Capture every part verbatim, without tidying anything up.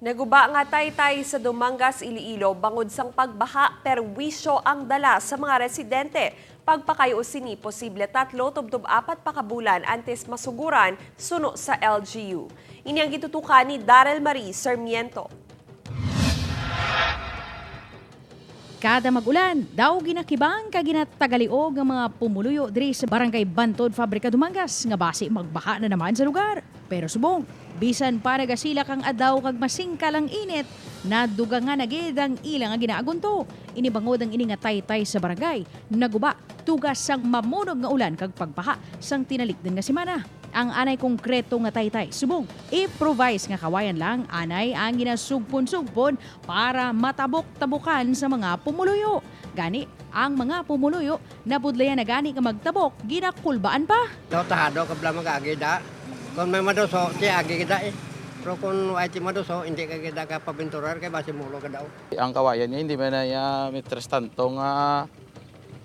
Naguba nga taytay sa Dumangas, Iloilo bangod sang pagbaha, perwisyo ang dala sa mga residente. Pagpakayo sini, posible tatlo tubtob apat pa ka bulan antes masuguran, suno sa L G U. Ini ang gitutukan ni Daryl Marie Sarmiento. Kada mag-ulan, daw ginakibang kag ginatagaliog ang mga pumuluyo diri sa Barangay Bantod, Fabrica, Dumangas, nga basi magbaha na naman sa lugar. Pero subong, bisan pa nagasilak ang adlaw kag masingkal ang init, nadugangan na gid ang ila nga ginaagunto. Ini bangod ang ini nga taytay sa barangay naguba tuga sang mamunog nga ulan kag pagbaha sang tinalikdan nga semana. Ang anay konkreto nga taytay subong improvise nga kawayan lang anay ang ginasugpon-sugpon para matabok-tabukan sa mga pumuluyo. Gani, ang mga pumuluyo nabudlayan na gani nga magtabok, ginakulbaan pa. Daw tahado ka bala mag-agi da. Kung may maduso, ti agi da eh. Pero kung wala ti maduso, hindi ka gid ka pabinturar kay basi mulo ka daw. Ang kawayan niya, hindi man na niya, mientras tanto nga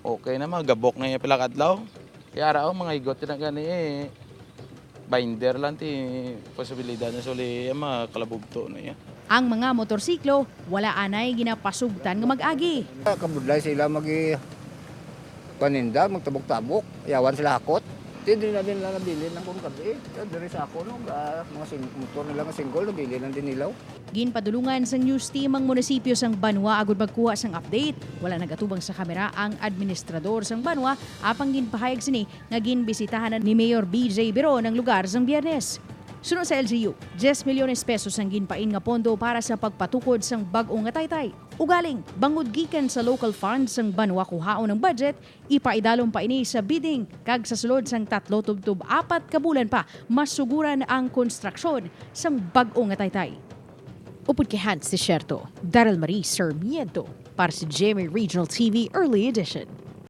okay na, magabok na niya pila ka adlaw. Kaya ara, oh, mga igot na gani eh. Binder lang ti posibilidad na suli, eh, makalabugto na niya. Ang mga motorsiklo, wala anay ginapasugtan nga mag-agi. Kabudlay sila magi paninda, magtabok-tabok. Yawan sila hakot. Ti, di na din nila nabilin ang kung gabi. Ti, diri sa ako, no, ga-, mga sing-, motor nila nga single, nabilin ang dinilaw. Ginpadulungan sang news team ang munisipyo sang banwa agud magkuha sang update. Wala nagatubang sa kamera ang administrador sang banwa, apang ginpahayag sini nga ginbisitahan na ni Mayor B J Biron ang lugar sang Biyernes. Suno sa L G U, diyes milyones pesos ang ginpain nga pondo para sa pagpatukod sang bag-o nga taytay. Ugaling, bangod gikan sa local fund sang banwa kuhaon ang budget, ipaidalom pa ini sa bidding, kag sa sulod sang tatlo tubtob apat ka bulan pa, masuguran ang konstruksyon sang bag-o nga taytay. Upod kay Hans Desierto, Daryl Marie Sarmiento, para sa G M A Regional T V Early Edition.